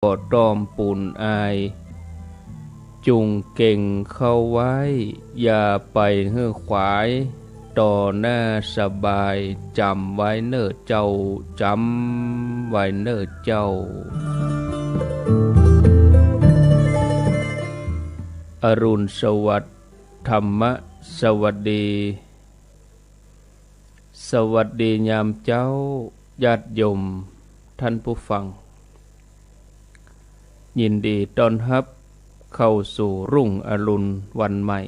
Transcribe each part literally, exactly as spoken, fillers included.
ก็ต้องปูนอาย จุ่งเก่งเข้าไว้ อย่าไปหื้อขวาย ต่อหน้าสบาย จ๋ำไว้เน่อเจ้า จ๋ำไว้เน่อเจ้า อรุณสวัสดิ์ ธรรมสวัสดี สวัสดียามเจ๊า ญาติโยม ท่านผู้ฟัง ยินดีต้อนฮับเข้าสู่รุ่งอรุณวันใหม่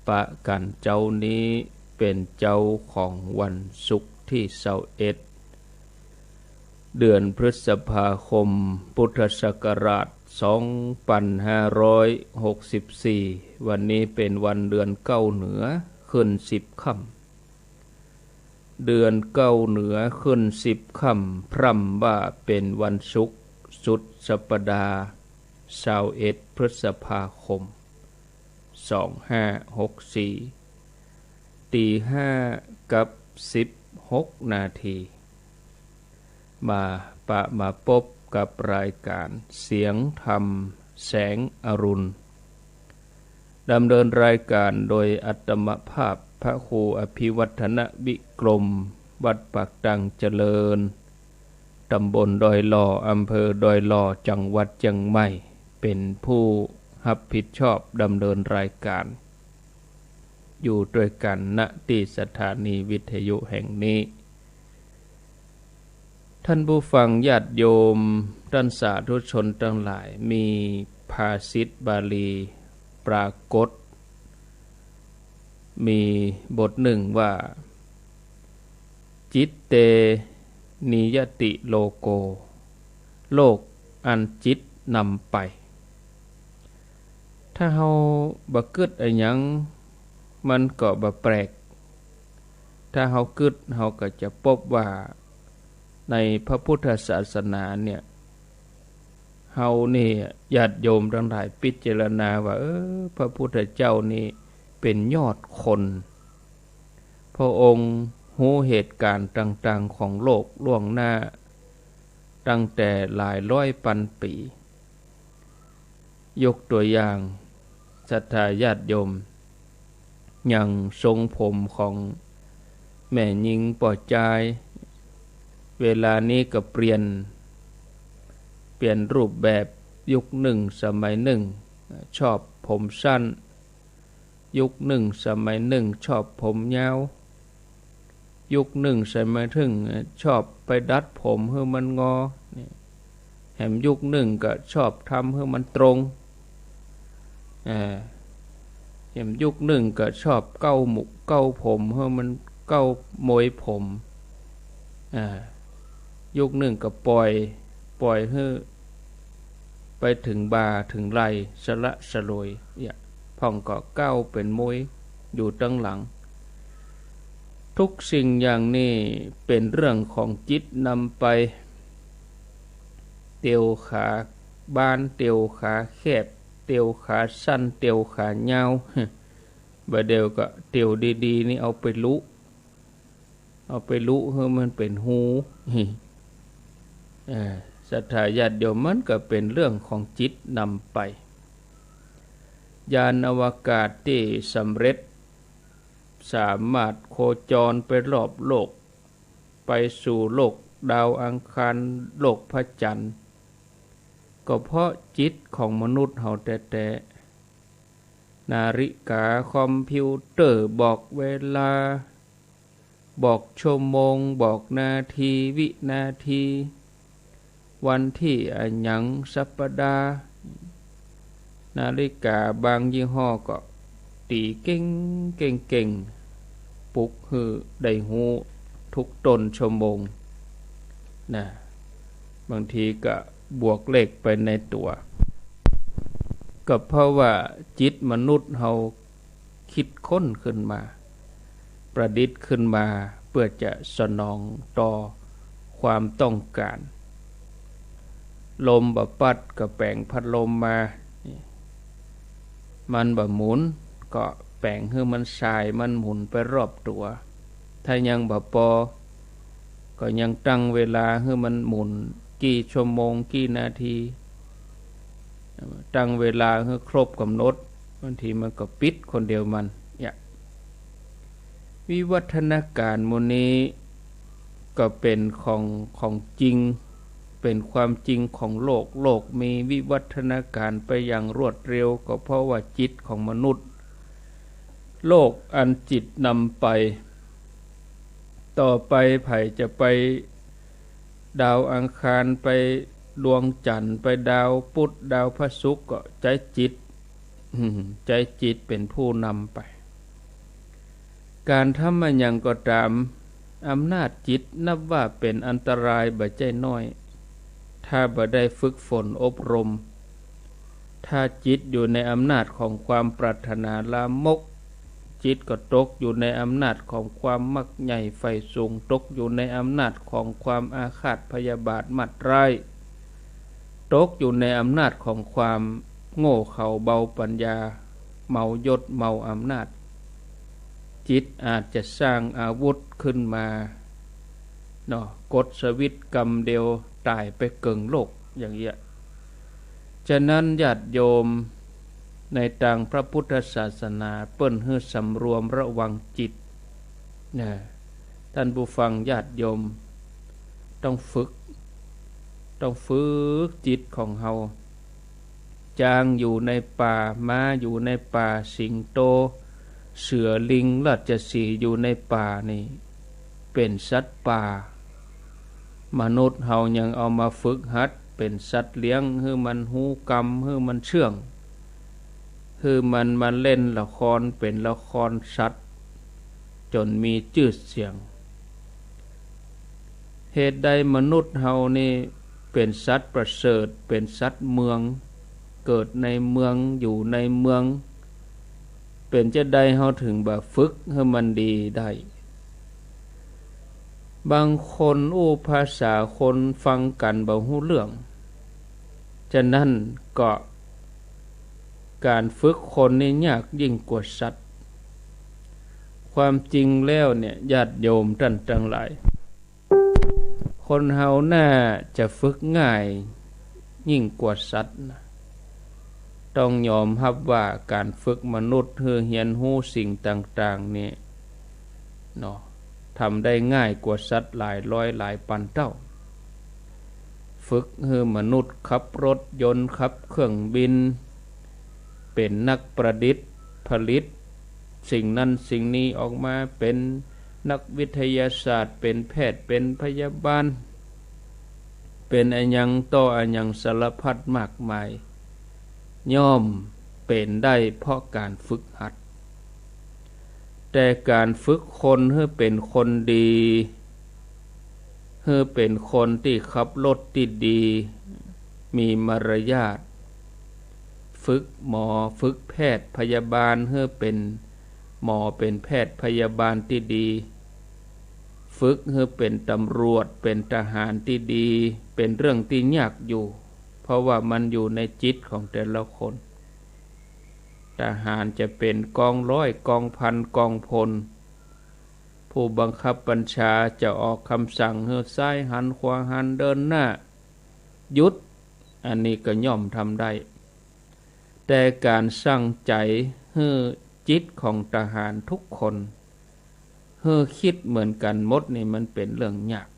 ปะกั๋นเจ๊านี้เป๋นเจ๊าของวันศุกร์ตี้ซาวเอ็ด เดือนพฤษภาคม พุทธศักราชสองปันห้าร้อยหกสิบสี่ วันนี้เป๋นวันเดือนเก้าเหนือ ขึ้นสิบค่ำ เดือนเก้าเหนือ ขึ้นสิบค่ำ พร่ำว่าเป๋นวันศุกร์สุดสัปดาห์ ซาวเอ็ด พฤษภาคม สองห้าหกสี่ ตีห้ากับสิบหกนาที มาปะมาปบกับรายก๋านเสียงธรรมแสงอรุณ ดำเนินรายก๋านโดยอาตมาภาพพระครูอภิวัฒนวิกรม วัดปากตังเจริญ ตำบลดอยหล่อ อำเภอดอยหล่อ จังหวัดเจียงใหม่ เป๋นผู้ฮับผิดชอบดำเนินรายก๋าน อยู่ตวยกั๋น ณ ตี้สถานีวิทยุแห่งนี้ ท่านผู้ฟังญาติโยม ต้านสาธุชนตังหลาย มีภาษิตบาลีปรากฏ มีบทนึ่งว่า จิตเต นิยติโลโก โลกอันจิตนำไป ถ้าเฮาบ่กึ๊ดอะหยัง มันก็บ่แปลก ถ้าเฮากึ๊ด เฮาก็จะปบว่า ในพระพุทธศาสนาเนี่ย เฮานี่ ญาติโยมตังหลายพิจารณาว่า เออ พระพุทธเจ้านี่เป๋นยอดคน พระองค์ฮู้เหตุก๋ารณ์ต่างๆ ของโลกล่วงหน้า ตั้งแต่หลายร้อยปันปี๋ ยกตั๋วอย่าง ศรัทธาญาติโยม อย่างทรงผมของแม่ญิงป้อจาย เวลานี้ก็เปลี่ยน เปลี่ยนรูปแบบ ยุคนึ่งสมัยนึ่ง ชอบผมสั้น ยุคนึ่งสมัยนึ่งชอบผมยาว ยุคนึ่งสมัยนึ่งชอบไปดัดผมหื้อมันงอ นี่ แหมยุคนึ่งก็ชอบทำหื้อมันตรง เออ แหมยุคนึ่งก็ชอบเก๊าหมวกเก๊าผมหื้อมันเก๊ามวยผม อ่า ยุคนึ่งก็ป่อย ป่อยหื้อไปเถิงบ่าเถิงไหล่สละสลวย เนี่ย พ่องก็เก๊าเป๋นมวยอยู่ตังหลัง ทุกสิ่งอย่างนี้เป๋นเรื่องของจิตนำไป เตียวขาบาน เตียวขาแคบ เตียวขาสั้น เตียวขายาว บ่าเดี่ยวก็เตียวดีๆ นี่เอาไปลุ เอาไปลุหื้อมันเป๋นฮู เออ ศรัทธาญาติโยม มันก็เป๋นเรื่องของจิตนำไป ยานอวกาศตี้สำเร็จ สามารถโคจรไปรอบโลก ไปสู่โลกดาวอังคาร โลกพระจันทร์ ก็เพราะจิตของมนุษย์เฮาแต๊ๆ นาฬิกา คอมพิวเตอร์ บอกเวลา บอกชั่วโมง บอกนาที วินาที วันตี้อะหยัง สัปดาห์ นาฬิกาบางยี่ห้อก็ตี๋เก้งๆๆ ปลุกหื้อได้ฮู้ทุกต้นชั่วโมง นะ บางทีก็บวกเลขไปในตั๋ว ก็เพราะว่าจิตมนุษย์เฮา คิดค้นขึ้นมา ประดิษฐ์ขึ้นมา เปื้อจะสนองต่อความต้องก๋าน ลมบ่ปัดก็แป๋งพัดลมมา มันบ่หมุน ก็แป๋งหื้อมันส่ายมันหมุนไปรอบตั๋ว ถ้ายังบ่ปอ ก็ยังตั้งเวลาหื้อมันหมุน กี่ชั่วโมง กี่นาที ตั้งเวลาหื้อครบก๋ำหนด บางทีมันก็ปิดคนเดียวมัน เนี่ย วิวัฒนาการหมู่นี้ก็เป๋นของ ของจริง เป๋นความจริงของโลก โลกมีวิวัฒนาการไปอย่างรวดเร็ว ก็เพราะว่าจิตของมนุษย์ โลกอันจิตนำไป ต่อไปใผจะไปดาวอังคาร ไปดวงจันทร์ ไปดาวพุธ ดาวพระศุกร์ ก็ใจ๊จิต อืม ใจ๊จิตเป๋นผู้นำไป ก๋านทำอะหยังก็ต๋าม อำนาจจิตนับว่าเป๋นอันตรายบ่ใจ้น้อย ถ้าบ่ได้ฝึกฝนอบรม ถ้าจิตอยู่ในอำนาจของความปรารถนาลามก จิตก็ตกอยู่ในอำนาจของความมักใหญ่ใฝ่สูง ตกอยู่ในอำนาจของความอาฆาตพยาบาทมาดร้าย ตกอยู่ในอำนาจของความโง่เขลาเบาปัญญา เมายศเมาอำนาจ จิตอาจจะสร้างอาวุธขึ้นมา เนาะ กดสวิตช์กำเดียวต๋ายไปเกิ่งโลก อย่างเงี้ย ฉะนั้นญาติโยมในตางพระพุทธศาสนา เปิ้นหื้อสำรวมระวังจิต นะ ท่านผู้ฟังญาติโยม ต้องฝึก ต้องฝึกจิตของเฮา จ๊างอยู่ในป่า ม้าอยู่ในป่า สิงโต เสือ ลิง ราชสีห์อยู่ในป่านี่ เป๋นสัตว์ป่า มนุษย์เฮายังเอามาฝึกหัดเป๋นสัตว์เลี้ยง หื้อมันฮู้กำ หื้อมันเชื่อง หื้อมันมาเล่นละครเป๋นละครสัตว์ จ๋นมีจื้อเสียง เหตุใดมนุษย์เฮานี่เป๋นสัตว์ประเสริฐ เป๋นสัตว์เมือง เกิดในเมือง อยู่ในเมือง เป๋นจาใดเฮาถึงบ่ฝึกหื้อมันดีได้ บางคนอู้ภาษาคนฟังกั๋นบ่ฮู้เรื่อง ฉะนั้นก็ก๋านฝึกคนนี่ยากยิ่งกว่าสัตว์ ความจริงแล้วเนี่ย ญาติโยมต้านตังหลาย คนเฮาน่าจะฝึกง่ายยิ่งกว่าสัตว์นะ ต้องยอมฮับว่าก๋านฝึกมนุษย์หื้อเฮียนฮู้สิ่งต่างๆ นี่ เนาะ ทำได้ง่ายกว่าสัตว์หลายร้อยหลายปันเต้า ฝึกหื้อมนุษย์ขับรถยนต์ ขับเครื่องบิน เป๋นนักประดิษฐ์ผลิตสิ่งนั้นสิ่งนี้ออกมา เป๋นนักวิทยาศาสตร์ เป๋นแพทย์ เป๋นพยาบาล เป๋นอะหยังต่ออะหยังสารพัดมากมาย ย่อมเป๋นได้เพราะก๋านฝึกหัด แต่ก๋านฝึกคนหื้อเป๋นคนดี หื้อเป๋นคนตี้ขับรถตี้ดี มีมารยาท ฝึกหมอ ฝึกแพทย์พยาบาล หื้อเป๋นหมอเป๋นแพทย์พยาบาลตี้ดี ฝึกหื้อเป๋นตำรวจเป๋นทหารตี้ดี เป๋นเรื่องตี้ยากอยู่ เพราะว่ามันอยู่ในจิตของแต่ละคน ทหารจะเป๋นกองร้อย กองพัน กองพล ผู้บังคับบัญชาจะออกกำสั่งหื้อซ้ายหันขวาหัน เดินหน้า หยุด อันนี้ก็ย่อมทำได้ แต่ก๋านสั่งใจ๋หื้อจิตของทหารทุกคน หื้อคิดเหมือนกั๋นหมดนี่มันเป๋นเรื่องยาก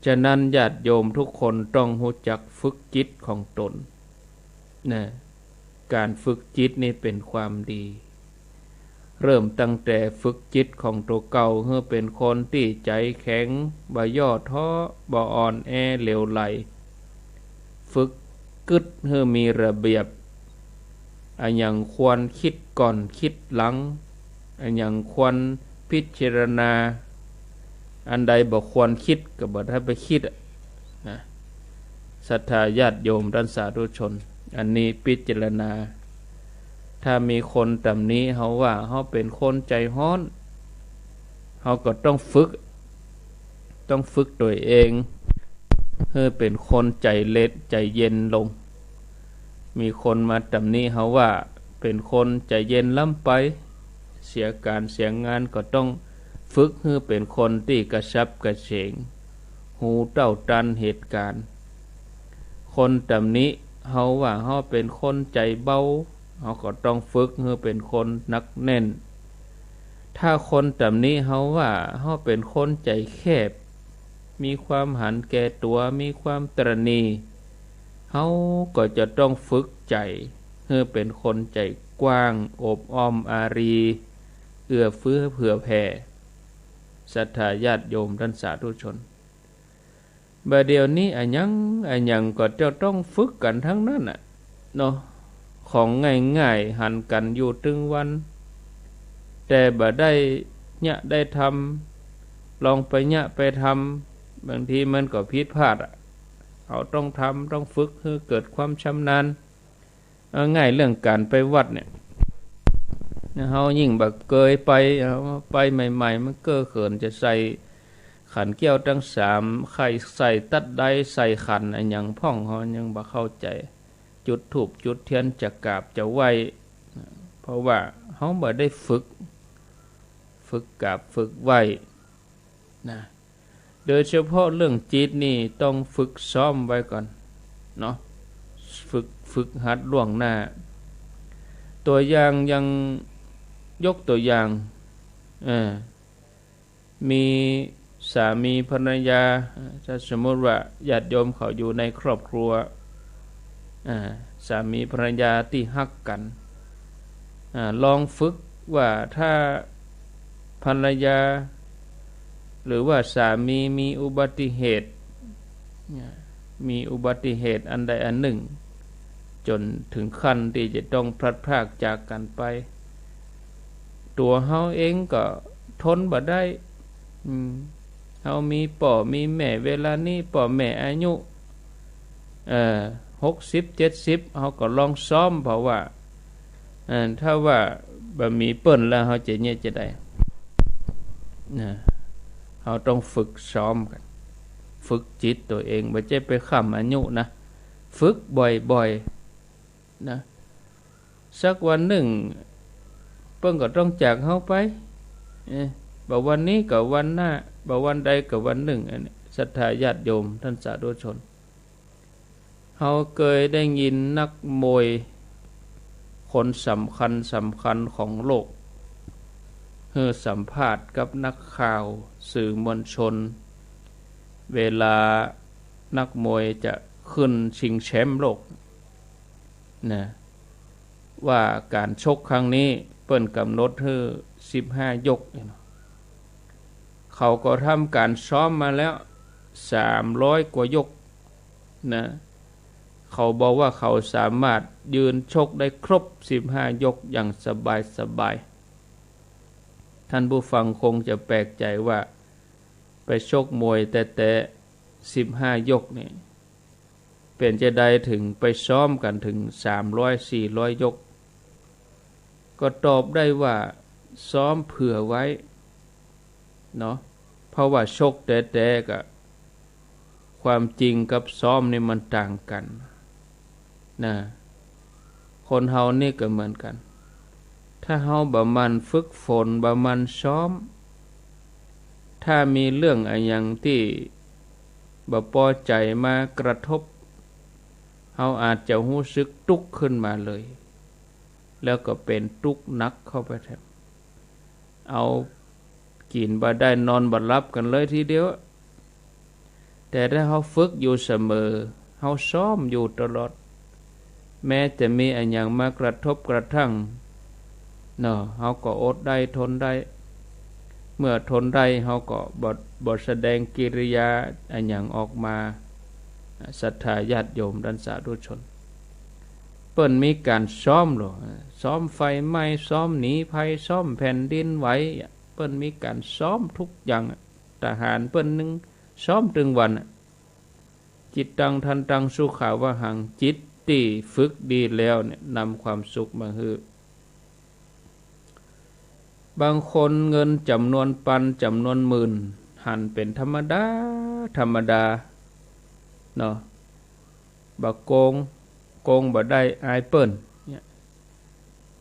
ฉะนั้นญาติโยมทุกคนต้องฮู้จักฝึกจิตของตน นะ ก๋านฝึกจิตนี่เป๋นความดี เริ่มตั้งแต่ฝึกจิตของตั๋วเก่าหื้อเป๋นคนตี้ใจ๋แข็ง บ่ย่อท้อ บ่อ่อนแอเหลวไหล ฝึกกึ๊ดหื้อมีระเบียบ อะหยังควรกึ๊ดก่อนกึ๊ดหลัง อะหยังควรพิจารณา อันใดบ่ควรกึ๊ดก็บ่ได้ไปกึ๊ดอะ นะ ศรัทธาญาติโยมต้านสาธุชน อันนี้พิจารณา ถ้ามีคนตำหนิเฮาว่าเฮาเป๋นคนใจ๋ฮ้อน เฮาก็ต้องฝึก ต้องฝึกตั๋วเอง หื้อเป๋นคนใจ๋เล็ด ใจ๋เย็นลง มีคนมาตำหนิเฮาว่าเป๋นคนใจ๋เย็นล้ำไป เสียก๋านเสียงาน ก็ต้องฝึกหื้อเป๋นคนตี้กระฉับกระเฉง ฮู้เต้าตันเหตุก๋ารณ์ คนต๋ำหนิเฮาว่าเฮาเป๋นคนใจ๋เบา เฮาก็ต้องฝึกหื้อเป๋นคนหนักแน่น ถ้าคนต๋ำหนิเฮาว่าเฮาเป๋นคนใจ๋แคบ มีความหันแก่ตั๋ว มีความตระหนี่ เฮาก็จะต้องฝึกใจ๋หื้อเป๋นคนใจ๋กว้าง โอบอ้อมอารี เอื้อเฟื้อเผื่อแผ่ ศรัทธาญาติโยมต้านสาธุชน บ่าเดี่ยวนี้อะหยังอะหยังก็จะต้องฝึกกั๋นตึงนั้นน่ะเนาะ ของง่ายๆ หันกั๋นอยู่ตึงวัน แต่บ่ได้เยียะได้ทำ ลองไปเยียะไปทำ บางทีมันก็ผิดพลาดอะ เฮาต้องทำ ต้องฝึกหื้อเกิดความชำนาญ เอาง่ายเรื่องก๋านไปวัดเนี่ย เฮายิ่งบ่เกยไป เอาไปใหม่ๆ มันเก้อเขิน จะใส่ขันแก้วตึงสาม ใค่ใส่ตั๊ดไดร์ ใส่ขันอะหยังพ่อง เฮายังบ่เข้าใจ๋ จุดธูปจุดเตียน จะกราบจะไหว้ เพราะว่าเฮาบ่ได้ฝึก ฝึกกราบฝึกไหว้นะ โดยเฉพาะเรื่องจิตนี่ต้องฝึกซ้อมไว้ก่อนเนาะ ฝึก ฝึกหัดล่วงหน้า ตั๋วอย่าง อย่าง ยกตั๋วอย่าง เออ มีสามีภรรยา ถ้าสมมุติว่าญาติโยมเขาอยู่ในครอบครัว อ่า สามีภรรยาตี้ฮักกั๋น อ่า ลองฝึกว่าถ้าภรรยา หรือว่าสามีมีอุบัติเหตุ มีอุบัติเหตุอันใดอันนึ่ง จ๋นเถิงขั้นตี้จะต้องพลัดพรากจากกั๋นไป ตั๋วเฮาเองก็ทนบ่ได้ อืม เฮามีป้อมีแม่ เวลานี้ป้อแม่อายุ เอ่อ หกสิบ เจ็ดสิบ เฮาก็ลองซ้อม เพราะว่า เอ่อ ถ้าว่าบ่มีเปิ้นแล้ว เฮาจะเยียะจาใด นะ เฮาต้องฝึกซ้อมกั๋น ฝึกจิตตั๋วเอง บ่ใจ้ไปค้ำอายุนะ ฝึกบ่อยๆ นะ สักวันนึ่ง เปิ้นก็ต้องจากเฮาไป เอ๊ะ บ่วันนี้ก็วันหน้า บ่วันใดก็วันนึ่ง อันนี้ ศรัทธาญาติโยมต้านสาธุชน เฮาเกยได้ยินนักมวยคนสำคัญสำคัญของโลก หื้อสัมภาษณ์กับนักข่าวสื่อมวลชน เวลานักมวยจะขึ้นชิงแชมป์โลกนะ ว่าก๋านชกครั้งนี้เปิ้นก๋ำหนดหื้อสิบห้ายก เขาก็ทำก๋านซ้อมมาแล้วสามร้อยกว่ายกนะ เขาบอกว่าเขาสามารถยืนชกได้ครบสิบห้ายกอย่างสบายๆ ท่านผู้ฟังคงจะแปลกใจ๋ว่าไปชกมวยแต๊ๆ สิบห้ายกนี่ เป๋นจาใดเถิงไปซ้อมกั๋นเถิงสามร้อยสี่ร้อยยก ก็ตอบได้ว่าซ้อมเผื่อไว้เนาะ เพราะว่าชกแต๊ๆ ก็ ความจริงกับซ้อมนี่มันต่างกั๋นนะ คนเฮานี่ก็เหมือนกั๋น ถ้าเฮาบ่หมั่นฝึกฝน บ่หมั่นซ้อม ถ้ามีเรื่องอะหยังตี้บ่ปอใจ๋มากระทบ เฮาอาจจะฮู้สึกตุ๊กข์ขึ้นมาเลย แล้วก็เป๋นตุ๊กข์หนักเข้าไปแถม เอากิ๋นบ่ได้นอนบ่หลับกั๋นเลยทีเดียว แต่ถ้าเฮาฝึกอยู่เสมอ เฮาซ้อมอยู่ตลอด แม้จะมีอะหยังมากระทบกระทั่งเนาะ เฮาก็อดได้ทนได้ เมื่อทนได้เฮาก็บ่ บ่แสดงกิริยาอะหยังออกมา ศรัทธาญาติโยมต้านสาธุชน เปิ้นมีก๋านซ้อมโล ซ้อมไฟไหม้ ซ้อมหนีภัย ซ้อมแผ่นดินไหว เปิ้นมีก๋านซ้อมทุกอย่าง ทหารเปิ้นนึ่งซ้อมตึงวัน จิตตัง ทันตัง สุขาวหัง จิตตี้ฝึกดีแล้วเนี่ย นำความสุขมาหื้อ บางคนเงินจ๋ำนวนปัน จ๋ำนวนหมื่น หันเป๋นธรรมดา ธรรมดา เนาะ บ่โกง โกงบ่ได้ อายเปิ้นเนี่ย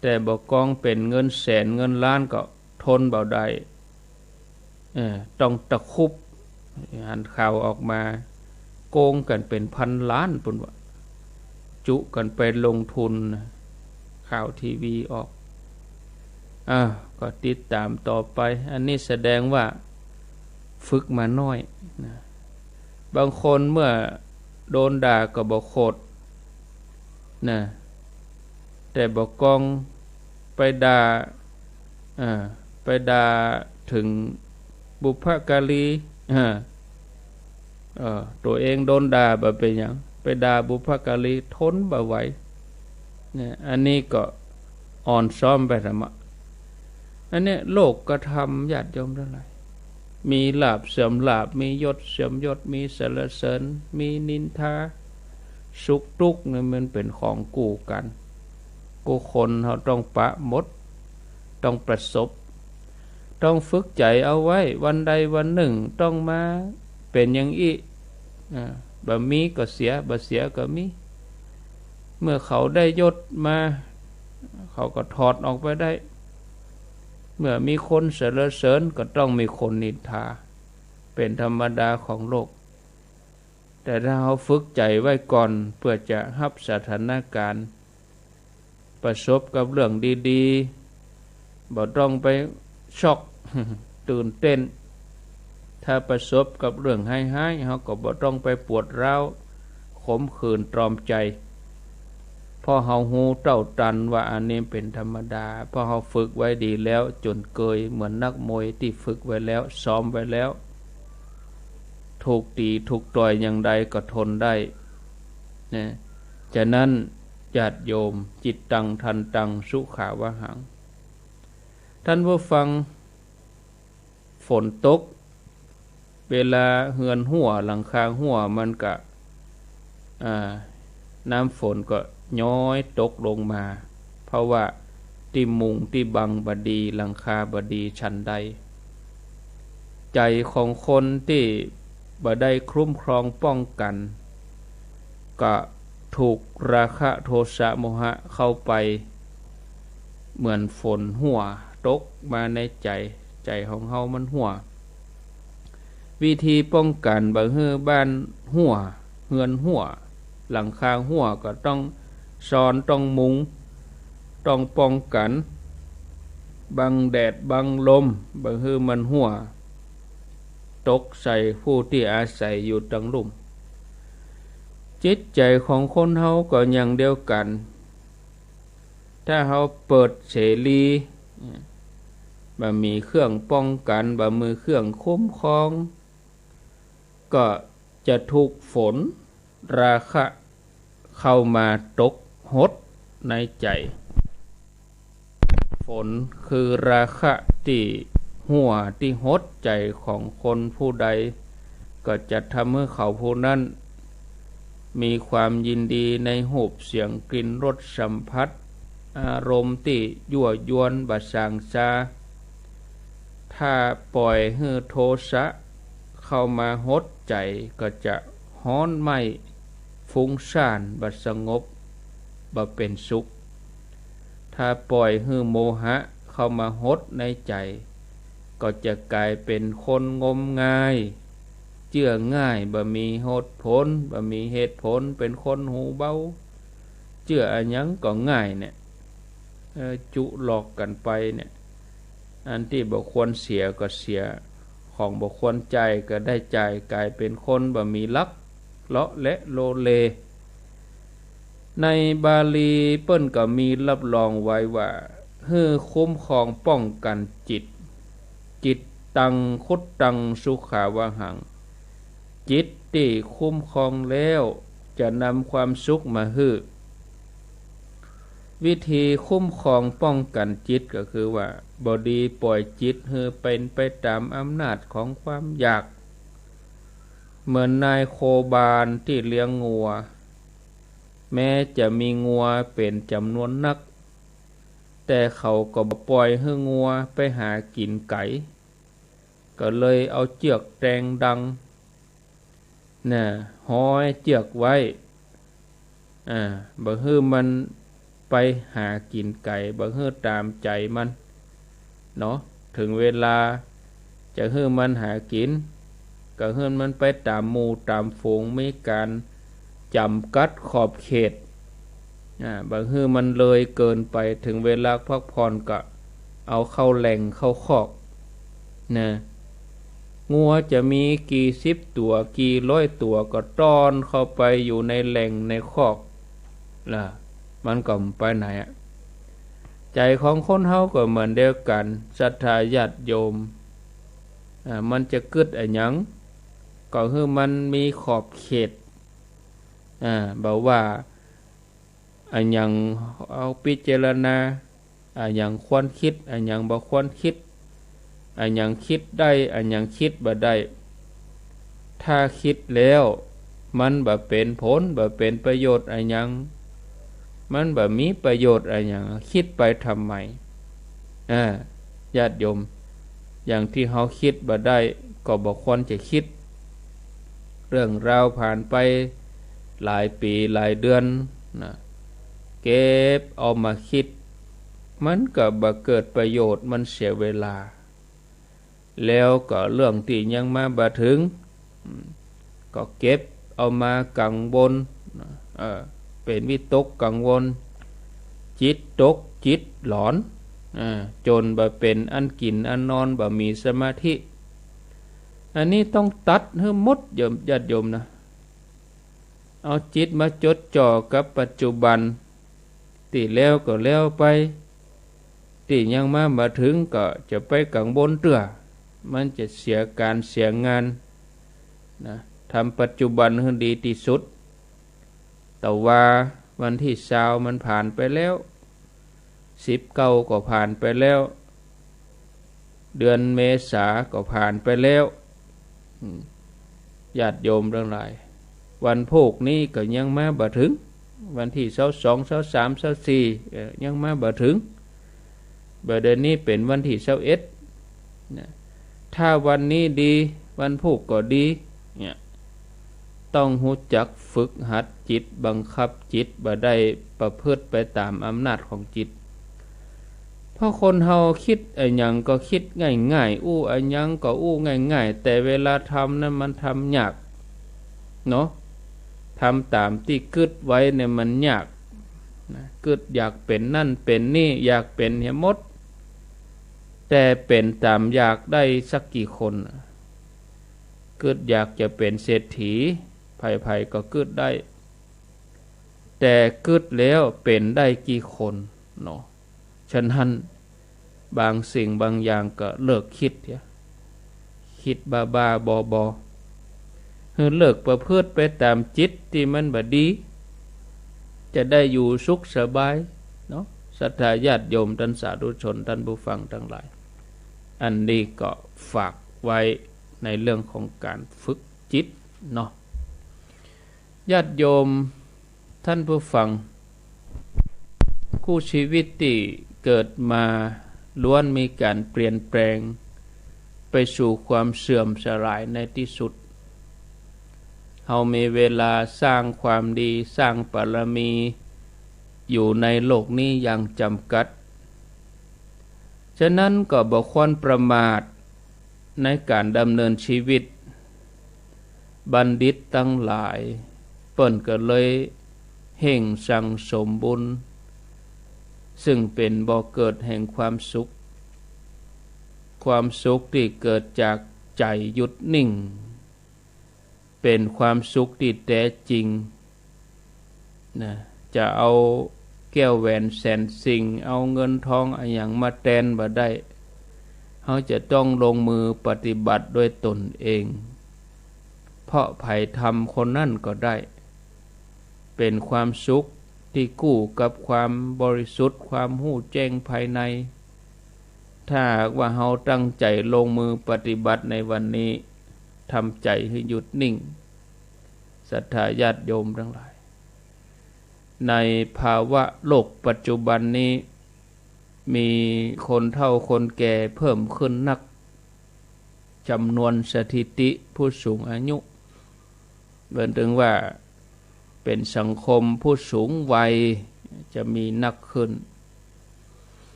แต่บ่กองเป๋นเงินแสนเงินล้านก็ทนบ่ได้ เออ ต้องตะคุบ หันข่าวออกมา โกงกั๋นเป๋นพันล้านปู๊นว่า จุกั๋นไปลงทุนนะ ข่าวทีวีออก อ่า ก็ติดต๋ามต่อไป อันนี้แสดงว่าฝึกมาน้อยนะ บางคนเมื่อโดนด่าก็บ่โขดนะ แต่บ่กองไปด่า อ่า ไปด่าเถิงบุพการี อ่า เออ ตั๋วเองโดนด่าบ่เป๋นหยัง ไปด่าบุพการี ทนบ่ไหว เนี่ย อันนี้ก็อ่อนซ้อมไปทำไม อันเนี้ยโลกกระทำญาติโยมทั้งหลาย มีลาภเสื่อมลาภ มียศเสื่อมยศ มีสรรเสริญ มีนินทา สุขตุ๊กข์เนี่ยมันเป๋นของกู้กั๋น กู้คนเฮาต้องปะหมด ต้องประสบ ต้องฝึกใจ๋เอาไว้ วันใดวันนึ่งต้องมาเป๋นอย่างอี้ อ่า บ่มีก็เสีย บ่เสียก็มี เมื่อเขาได้ยศมา เขาก็ถอดออกไปได้ เมื่อมีคนสรรเสริญก็ต้องมีคนนินทา เป๋นธรรมดาของโลก แต่ถ้าเฮาฝึกใจ๋ไว้ก่อน เปื้อจะฮับสถานการณ์ ประสบกับเรื่องดีๆ บ่ต้องไปช็อก ตื่นเต้น ถ้าประสบกับเรื่องฮ้ายๆ เฮาก็บ่ต้องไปปวดร้าว ขมขื่นตรอมใจ๋ เพราะเฮาฮู้เต้าตันว่าอันนี้เป๋นธรรมดา เพราะเฮาฝึกไว้ดีแล้ว จ๋นเกย เหมือนนักมวยตี้ฝึกไว้แล้ว ซ้อมไว้แล้ว ถูกตี๋ถูกต่อยอย่างใดก็ทนได้นะ ฉะนั้นญาติโยม จิตตัง ทันตัง สุขาวหัง ท่านผู้ฟัง ฝนตก เวลาเฮือนฮั่ว หลังคาฮั่ว มันก็ อ่า น้ำฝนก็ย้อยตกลงมา เพราะว่าตี้มุงตี้บังบ่ดี หลังคาบ่ดี ฉันใด ใจ๋ของคนตี้บ่ได้คุ้มครองป้องกั๋น ก็ถูกราคะ โทสะ โมหะเข้าไป เหมือนฝนฮั่วตกมาในใจ๋ ใจ๋ของเฮามันฮั่ว วิธีป้องกั๋นบ่หื้อบ้านฮั่ว เฮือนฮั่ว หลังคาฮั่ว ก็ต้องซอน ต้องมุง ต้องป้องกั๋น บังแดดบังลม บ่หื้อมันฮั่วตกใส่ผู้ตี้อาศัยอยู่ตังลุ่ม จิตใจ๋ของคนเฮาก็อย่างเดียวกั๋น ถ้าเฮาเปิดเสรี บ่มีเครื่องป้องกั๋น บ่มีเครื่องคุ้มครอง ก็จะถูกฝนราคะเข้ามาตกหดในใจ๋ ฝนคือราคะตี้ฮั่วตี้หดใจ๋ของคนผู้ใด ก็จะทำหื้อเขาผู้นั้น มีความยินดีในฮูป เสียง กลิ่น รส สัมผัส อารมณ์ตี้ยั่วยวนบ่ส่างซา ถ้าปล่อยหื้อโทสะเข้ามาหดใจ๋ ก็จะฮ้อนไหม้ ฟุ้งซ่าน บ่สงบ บ่เป๋นสุข ถ้าปล่อยหื้อโมหะเข้ามาหดในใจ๋ ก็จะก๋ายเป๋นคนงมงาย เจื้อง่าย บ่มีเหตุผล บ่มีเหตุผล เป๋นคนหูเบา เจื้ออะหยังก็ง่ายเนี่ย เออ จุหลอกกั๋นไปเนี่ย อันตี้บ่ควรเสียก็เสีย ของบ่ควรจ่ายก็ได้จ่าย ก๋ายเป๋นคนบ่มีหลัก เลาะแหละโลเล ในบาลีเปิ้นก็มีรับรองไว้ว่า หื้อคุ้มครองป้องกั๋นจิต จิตตัง คุตตัง สุขาวหัง จิตตี้คุ้มครองแล้วจะนำความสุขมาหื้อ วิธีคุ้มครองป้องกั๋นจิตก็คือว่า บ่ดีปล่อยจิตหื้อเป๋นไปต๋ามอำนาจของความอยาก เหมือนนายโคบาลตี้เลี้ยงงัว แม้จะมีงัวเป๋นจ๋ำนวนนัก แต่เขาก็บ่ปล่อยหื้องัวไปหากิ๋นไก๋ ก็เลยเอาเจื้อกแตงดัง น่ะ ฮ้อยเจื้อกไว้ อ่า บ่หื้อมันไปหากิ๋นไก๋ บ่หื้อต๋ามใจ๋มัน เนาะ เถิงเวลาจะหื้อมันหากิ๋น ก็หื้อมันไปต๋ามหมู่ต๋ามฝูง มีก๋านจ๋ำกัดขอบเขต อ่า บ่หื้อมันเลยเกินไป เถิงเวลาพักผ่อนก็เอาเข้าแหล่งเข้าคอก นะ งัวจะมีกี่สิบตั๋ว กี่ร้อยตั๋ว ก็ต้อนเข้าไปอยู่ในแหล่งในคอก ล่ะ มันก็บ่ไปไหนอะ ใจ๋ของคนเฮาก็เหมือนเดียวกั๋น ศรัทธาญาติโยม อ่า มันจะกึ๊ดอะหยัง ก็หื้อมันมีขอบเขต อ่า บ่ว่า อะหยังเฮาพิจารณา อะหยังควรกึ๊ด อะหยังบ่ควรกึ๊ด อะหยังกึ๊ดได้ อะหยังกึ๊ดบ่ได้ ถ้ากึ๊ดแล้ว มันบ่เป๋นผล บ่เป๋นประโยชน์อะหยัง มันบ่มีประโยชน์อะหยัง กึ๊ดไปทำไม อ่า ญาติโยม อย่างตี้เฮากึ๊ดบ่ได้ ก็บ่ควรจะกึ๊ด เรื่องราวผ่านไปหลายปี๋หลายเดือนนะ เก็บเอามากึ๊ด มันก็บ่เกิดประโยชน์ มันเสียเวลา แล้วก็เรื่องตี้ยังมาบ่เถิง อืม ก็เก็บเอามากังวล เออ เป๋นวิตกกังวล จิตตก จิตหลอน เออ จ๋นบ่เป๋นอันกิ๋นอันนอน บ่มีสมาธิ อันนี้ต้องตัดหื้อหมด โยม ญาติโยมนะ เอาจิตมาจดจ่อกับปัจจุบัน ตี้แล้วก็แล้วไป ตี้ยังมาบ่เถิงก็จะไปกังวลเตื้อ มันจะเสียก๋านเสียงานนะ ทำปัจจุบันหื้อดีตี้สุด แต่ว่าวันตี้ซาวมันผ่านไปแล้ว สิบเก้าก็ผ่านไปแล้ว เดือนเมษาก็ผ่านไปแล้ว อืม ญาติโยมตังหลาย วันพูกนี้ก็ยังมาบ่เถิง วันตี้ซาวสอง ซาวสาม ซาวสี่ เอ่อ ยังมาบ่เถิง บ่าเดี๋ยวนี้เป๋นวันตี้ซาวเอ็ด นะ ถ้าวันนี้ดี วันพูกก็ดี เนี่ย ต้องฮู้จักฝึกหัดจิต บังคับจิต บ่ได้ประพฤติไปต๋ามอำนาจของจิต เพราะคนเฮากึ๊ดอะหยังก็กึ๊ดง่ายๆ อู้อะหยังก็อู้ง่ายๆ แต่เวลาทำนั้นมันทำยากเนาะ ทำต๋ามตี้กึ๊ดไว้เนี่ยมันยากนะ กึ๊ดอยากเป๋นนั่นเป๋นนี่ อยากเป๋นเหียหมด แต่เป๋นต๋ามอยากได้สักกี่คน กึ๊ดอยากจะเป๋นเศรษฐี ใผๆ ก็กึ๊ดได้ แต่กึ๊ดแล้วเป๋นได้กี่คนเนาะ ฉะนั้นบางสิ่งบางอย่างก็เลิกกึ๊ดเหีย กึ๊ดบ้าๆ บอๆ หื้อเลิกประพฤติไปต๋ามจิตตี้มันบ่ดี จะได้อยู่สุขสบายเนาะ ศรัทธาญาติโยม ต้านสาธุชน ต้านผู้ฟังตังหลาย อันนี้ก็ฝากไว้ในเรื่องของก๋านฝึกจิตเนาะ ญาติโยม ต้านผู้ฟัง กู้ชีวิตตี้เกิดมาล้วนมีก๋านเปลี่ยนแปลงไปสู่ความเสื่อมสลายในตี้สุด เฮามีเวลาสร้างความดี สร้างบารมี อยู่ในโลกนี้อย่างจ๋ำกัด ฉะนั้นก็บ่ควรประมาทในก๋านดำเนินชีวิต บัณฑิตตังหลายเปิ้นก็เลยเฮ่งสั่งสมบุญ ซึ่งเป๋นบ่อเกิดแห่งความสุข ความสุขตี้เกิดจากใจ๋หยุดนิ่ง เป๋นความสุขตี้แต๊จริงนะ จะเอาแก้วแหวนแสนสิ่ง เอาเงินทองอะหยังมาแตนบ่ได้ เฮาจะต้องลงมือปฏิบัติด้วยตนเอง เพราะใผทำคนนั้นก็ได้ เป๋นความสุขตี้กู้กับความบริสุทธิ์ ความฮู้แจ้งภายใน ถ้าหากว่าเฮาตั้งใจ๋ลงมือปฏิบัติในวันนี้ ทำใจ๋หื้อหยุดนิ่ง ศรัทธาญาติโยมตังหลาย ในภาวะโลกปัจจุบันนี้ มีคนเฒ่าคนแก่เพิ่มขึ้นนัก จ๋ำนวนสถิติผู้สูงอายุ เปิ้นเถิงว่าเป๋นสังคมผู้สูงวัยจะมีนักขึ้น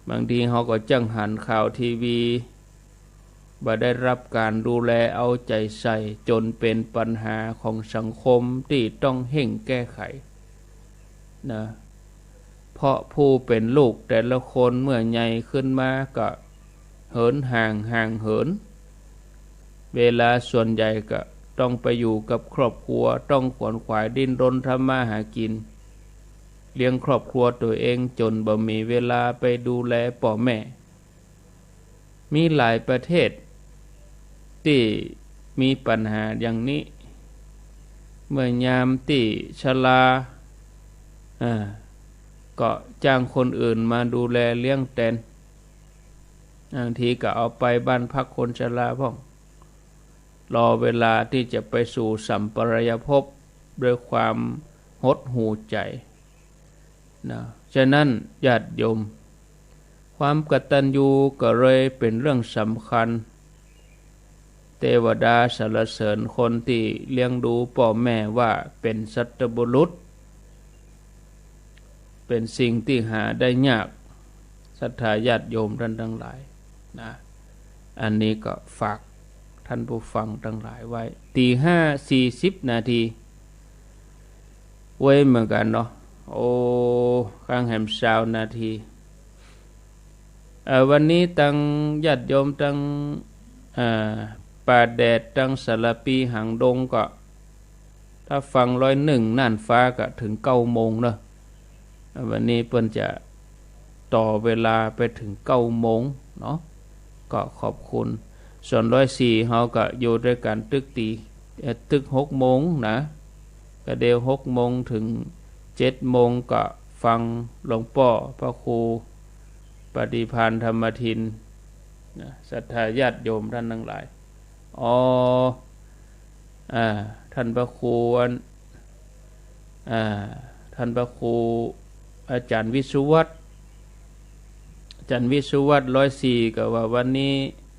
บางทีเฮาก็จั่งหันข่าวทีวี บ่ได้รับการดูแลเอาใจ๋ใส่ จ๋นเป๋นปัญหาของสังคมตี้ต้องเฮ่งแก้ไขนะ เพราะผู้เป๋นลูกแต่ละคนเมื่อใหญ่ขึ้นมาก็เหินห่าง ห่างเหิน เวลาส่วนใหญ่ก็ต้องไปอยู่กับครอบครัว ต้องขวนขวายดิ้นรนทำมาหากิ๋น เลี้ยงครอบครัวตั๋วเอง จ๋นบ่มีเวลาไปดูแลป้อแม่ มีหลายประเทศตี้มีปัญหาอย่างนี้ เมื่อยามตี้ชรา อ่า ก็จ้างคนอื่นมาดูแลเลี้ยงแตน บางทีก็เอาไปบ้านพักคนชราพ่อง รอเวลาตี้จะไปสู่สัมปรายภพด้วยความหดหู่ใจ๋นะ ฉะนั้นญาติโยม ความกตัญญูก็เลยเป๋นเรื่องสำคัญ เตวดาสรรเสริญคนตี้เลี้ยงดูป้อแม่ว่าเป๋นสัตบุรุษ เป๋นสิ่งตี้หาได้ยาก ศรัทธาญาติโยมต้านตังหลายนะ อันนี้ก็ฝากต้านผู้ฟังตังหลายไว้ ตีห้าสี่สิบนาที ไวเหมือนกั๋นเนาะ โอ้ ข้างแหมซาวนาที เอ่อ วันนี้ตังญาติโยมตัง เอ่อ ป่าแดด ตังสารภี หางดงก็ ถ้าฟังร้อยเอ็ด น่านฟ้าก็เถิงเก้าโมงเนาะ วันนี้เปิ้นจะต่อเวลาไปเถิงเก้าโมงเนาะ ก็ขอบคุณ ส่วนร้อยสี่เฮาก็อยู่ตวยกั๋นตึกตี เอ่อ ตึกหกโมงนะ ก็เดี๋ยวหกโมงเถิงเจ็ดโมงก็ฟังหลวงป้อพระครูปฏิภาณธรรมทินนะ ศรัทธาญาติโยมต้านตังหลาย อ๋อ อ่า ต้านพระครูอัน อ่า ต้านพระครูอาจ๋ารย์วิศวัฒน์ อาจ๋ารย์วิศวัฒน์ร้อยสี่ก็ว่าวันนี้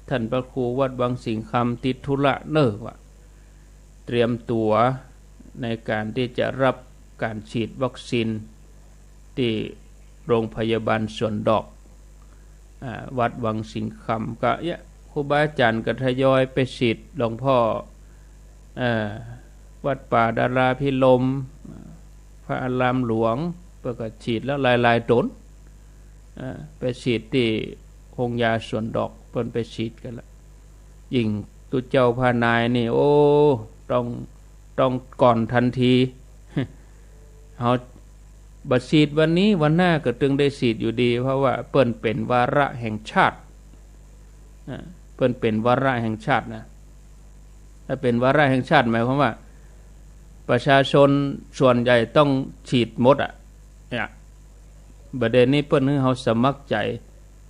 ต้านพระครูวัดวังสิงห์คำติดธุระเน่อ ว่าเตรียมตั๋วในก๋านตี้จะฮับก๋านฉีดวัคซีนตี้โรงพยาบาลสวนดอก อ่า วัดวังสิงห์คำ ก็เยียะ ครูบาอาจ๋ารย์ก็ทยอยไปฉีด หลวงป้อ เอ่อ วัดป่าดาราภิรมย์ พระอารามหลวง เปิ้นก็ฉีดแล้วหลายๆ ต๋น เอ่อ ไปฉีดตี้โฮงยาสวนดอก เปิ้นไปฉีดกั๋นละ ยิ่งตุ๊เจ้าพระนายนี่ โอ้ ต้อง ต้องก่อนตันที เฮาบ่ฉีดวันนี้ วันหน้าก็ตึงได้ฉีดอยู่ดี เพราะว่าเปิ้นเป๋นวาระแห่งชาติ อ่า เปิ้นเป๋นวาระแห่งชาตินะ ถ้าเป๋นวาระแห่งชาติหมายความว่า ประชาชนส่วนใหญ่ต้องฉีดหมดอะ เนี่ย บ่าเดี่ยวนี้เปิ้นหื้อเฮาสมัครใจ๋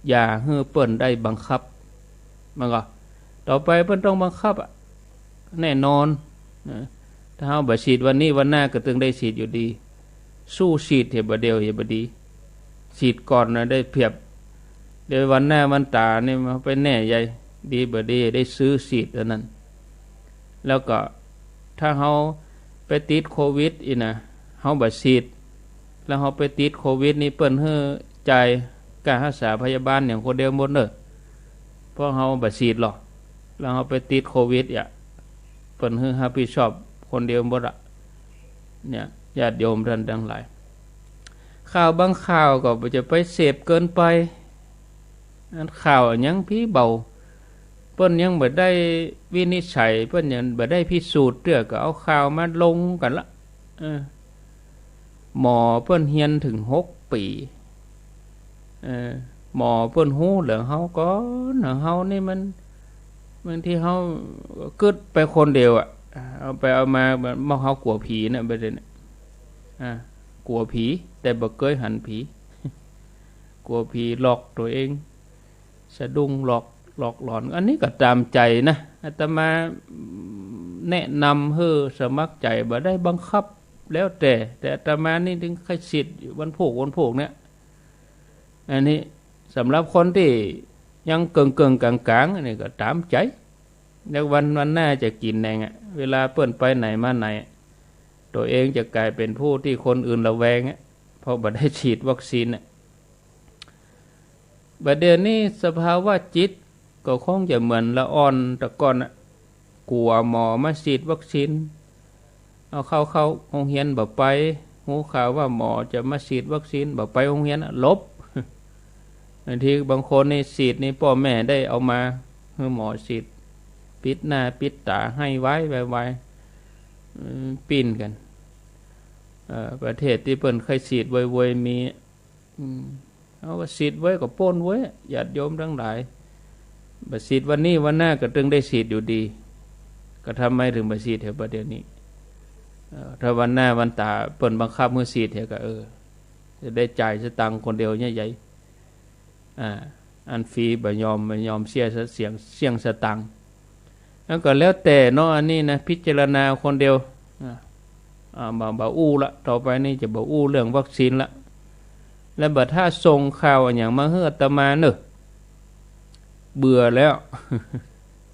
อย่าหื้อเปิ้นได้บังคับ มันก็ ต่อไปเปิ้นต้องบังคับอะ แน่นอนนะ ถ้าเฮาบ่ฉีดวันนี้ วันหน้าก็ตึงได้ฉีดอยู่ดี สู้ฉีดเหียบ่าเดี่ยวเหียบ่ดี ฉีดก่อนนะได้เปรียบ เดี๋ยววันหน้าวันต๋านี่มาไปแน่ใหญ่ ดีบ่ดีได้ซื้อฉีดอันนั้น แล้วก็ถ้าเฮาไปติดโควิดอีกนะ เฮาบ่ฉีด แล้วเฮาไปติดโควิดนี่เปิ้นหื้อจ่ายค่าฮักษาพยาบาลอย่างคนเดียวหมดเน่อ เพราะเฮาบ่ฉีดหรอก แล้วเฮาไปติดโควิดอ่ะ เปิ้นหื้อฮับผิดชอบคนเดียวหมดอ่ะ เนี่ย ญาติโยมต้านตังหลาย ข่าวบางข่าวก็บ่จะไปเสพเกินไป อันข่าวหยังผีเบา เปิ้นยังบ่ได้วินิจฉัย เปิ้นยังบ่ได้พิสูจน์เตื้อ ก็เอาข่าวมาลงกั๋นละ เออ หมอเปิ้นเฮียนเถิงหกปี๋ เออ หมอเปิ้นฮู้เหลืองเฮาก่อน เฮานี่มัน บางทีเฮากึ๊ดไปคนเดียวอะ เอาไปเอามา เฮากั๋วผีนะ บ่าเดี่ยวนี้ อ่า กั๋วผี แต่บ่เกยหันผี กั๋วผีหลอกตั๋วเอง สะดุ้งหลอก หลอกหลอน อันนี้ก็ต๋ามใจ๋นะ อาตมาแนะนำหื้อสมัครใจ๋ บ่ได้บังคับ แล้วแต่ แต่อาตมานี่ตึงใค่ฉีดวันพูก วันพูกเนี่ย อันนี้สำหรับคนตี้ยังเกิ่งๆ ก๋างๆ อันนี้ก็ต๋ามใจ๋ แล้ววัน วันหน้าจะกิ๋นแหน่งอะ เวลาเปิ้นไปไหนมาไหน ตั๋วเองจะก๋ายเป๋นผู้ตี้คนอื่นระแวงอะ เพราะบ่ได้ฉีดวัคซีนอะ บ่าเดี่ยวนี้สภาวะจิต ก็คงจะเหมือนละอ่อนแต่ก่อนน่ะ กั๋วหมอมาฉีดวัคซีน เอาเข้า เข้าโฮงเฮียนบ่ไป ฮู้ข่าวว่าหมอจะมาฉีดวัคซีน บ่ไปโฮงเฮียนน่ะ หลบ บางทีบางคนนี่ฉีดนี่ป้อแม่ได้เอามาหื้อหมอฉีด ปิดหน้าปิดต๋า ไห้วายวายวาย อืม ปิ้นกั๋น เอ่อ ประเทศตี้เปิ้นเคยฉีดเวยๆ มี อืม เอาว่าฉีดเว้ยก็ป๊นเว้ย ญาติโยมตังหลาย บ่ฉีดวันนี้วันหน้าก็ตึงได้ฉีดอยู่ดี ก็ทำไมถึงบ่ฉีดเหียบ่าเดี๋ยวนี้ เอ่อ ถ้าวันหน้าวันต๋าเปิ้นบังคับหื้อฉีดเหียก็ เออ จะได้จ่ายสตางค์คนเดียวเนี่ยใหญ่ อ่า อันฟรีบ่ยอม บ่ยอมเสียเสียง เสียงสตางค์ แล้วก็แล้วแต่เนาะ อันนี้นะ พิจารณาคนเดียว อ่า อ่า บ่ บ่อู้ละ ต่อไปนี่จะบ่อู้เรื่องวัคซีนละ แล้วบ่ถ้าส่งข่าวอะหยังมาหื้ออาตมาเน่อ เบื่อแล้ว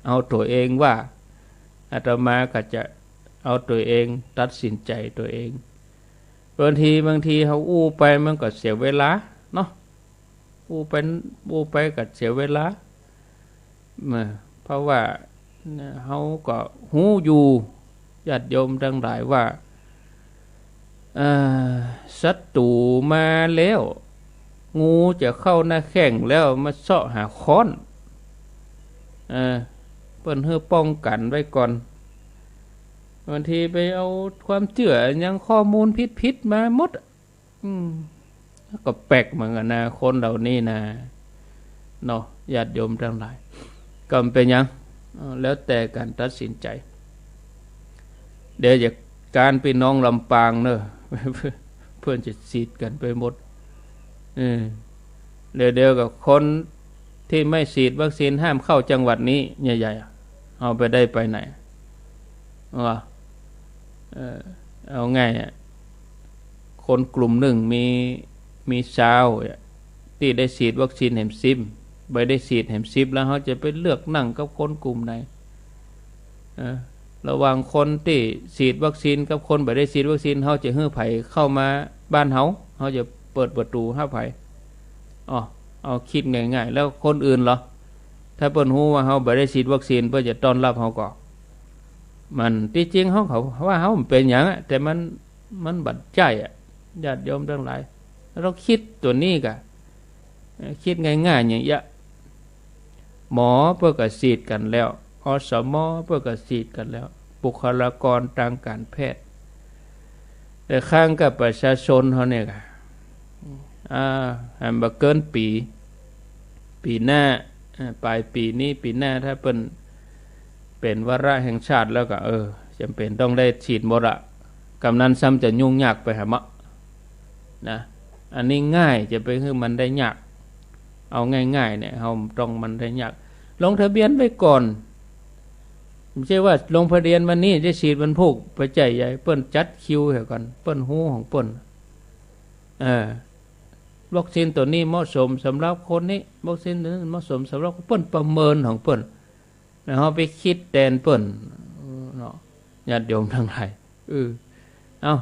เอาตั๋วเองว่า อาตมาก็จะเอาตั๋วเอง ตัดสินใจ๋ตั๋วเอง บางที บางทีเฮาอู้ไปมันก็เสียเวลาเนาะ อู้ไป อู้ไปก็เสียเวลา เอ่อ เพราะว่าเฮาก็ฮู้อยู่ ญาติโยมตังหลายว่า เอ่อ ศัตรู๋มาแล้ว งูจะเข้าหน้าแข้งแล้ว มาเซาะหาค้อน เอ่อ เปิ้นหื้อป้องกั๋นไว้ก่อน บางทีไปเอาความเจื้อหยัง ข้อมูลผิดๆ มาหมด อืม ก็แปลกเหมือนกั๋นนะ คนเหล่านี้นะ เนาะ ญาติโยมตังหลาย ก็บ่เป๋นหยัง เอ่อ แล้วแต่ก๋านตัดสินใจ๋ เดี๋ยวจะก๊านปี้น้องลำปางเน่อ เปิ้นจะฉีดกั๋นไปหมด เออ เดี๋ยว เดี๋ยวก็คนตี้ไม่ฉีดวัคซีนห้ามเข้าจังหวัดนี้ ใหญ่ๆ อะ เอาไปได้ไปไหน ว่า เอ่อ เอาง่ายอะ คนกลุ่มนึ่งมี มีซาวอะ ตี้ได้ฉีดวัคซีนแหมสิบ บ่ได้ฉีดแหมสิบ แล้วเฮาจะไปเลือกนั่งกับคนกลุ่มไหน เออ ระหว่างคนตี้ฉีดวัคซีนกับคนบ่ได้ฉีดวัคซีน เฮาจะหื้อใผเข้ามาบ้านเฮา เฮาจะเปิดประตู๋ฮับใผ อ้อ เอากึ๊ดง่ายๆ แล้วคนอื่นเหรอ ถ้าเปิ้นฮู้ว่าเฮาบ่ได้ฉีดวัคซีน เปิ้นจะต้อนฮับเฮาก่อ มัน ตี้จริงเฮา เขาว่าเฮาบ่เป๋นหยังอะ แต่มัน มันบ่ใจ้อะ ญาติโยมตังหลาย เฮาต้องกึ๊ดตั๋วนี้ก่ะ เอ่อ กึ๊ดง่ายๆ อย่างเงี้ย หมอเปิ้นก็ฉีดกั๋นแล้ว อสม เปิ้นก็ฉีดกั๋นแล้ว บุคลากรตางก๋านแพทย์ แต่ข้างกับประชาชนเฮาเนี่ยก่ะ อ่า หันบ่เกินปี๋ ปี๋หน้า อ่า ป๋ายปี๋นี้ ปี๋หน้า ถ้าเปิ้นเป๋นวาระแห่งชาติแล้วก็ เออ จ๋ำเป๋นต้องได้ฉีดหมดละ กำนั้นซ้ำจะยุ่งยากไปหาเมาะ นะ อันนี้ง่าย จะไปหื้อมันได้ยาก เอาง่ายๆ เนี่ย เฮาต้องมันได้ยาก ลงทะเบียนไว้ก่อน บ่ใจ้ว่าลงทะเบียนวันนี้ได้ฉีดวันพูก บ่ใจ้ ใหญ่ เปิ้นจัดคิวเหียก่อน เปิ้นฮู้ของเปิ้น เออ วัคซีนตั๋วนี้เหมาะสมสำหรับคนนี้ วัคซีนตั๋วนี้เหมาะสมสำหรับ เปิ้นประเมินของเปิ้น แล้วเฮาไปกึ๊ดแตนเปิ้น เนาะ ญาติโยมตังหลาย เออ เอ้า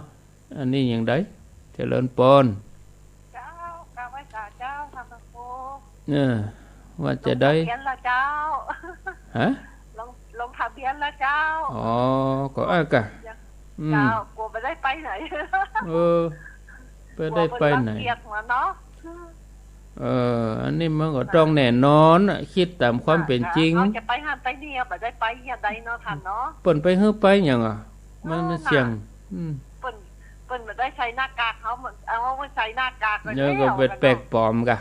อันนี้อย่างใด เจริญปอน เจ้า กราบไหว้สาเจ้า ท่านพระครู เออ ว่าจะใด ลงทะเบียนแล้วเจ้า ฮะ ลง ลงทะเบียนแล้วเจ้า อ๋อ ก็ เอ้อ ก่ะ ยัง อืม เจ้า กั๋วบ่ได้ไปไหน เออ บ่ได้ไปไหน กั๋วเปิ้นรังเกียจหัวเนาะ เออ อันนี้มันก็ต้องแน่นอนอะ กึ๊ดต๋ามความเป๋นจริง เฮาจะไปหั้นไปนี่ บ่ได้ไปเยียะใดเนาะ ท่านเนาะ เปิ้นไปหื้อไปหยังอะ มัน เออ มันเสี่ยง น่ะ อืม เปิ้น เปิ้นบ่ได้ใส่หน้ากาก เฮา เฮาใส่หน้ากาก แล้วก็ไปแปลกปลอมก่ะ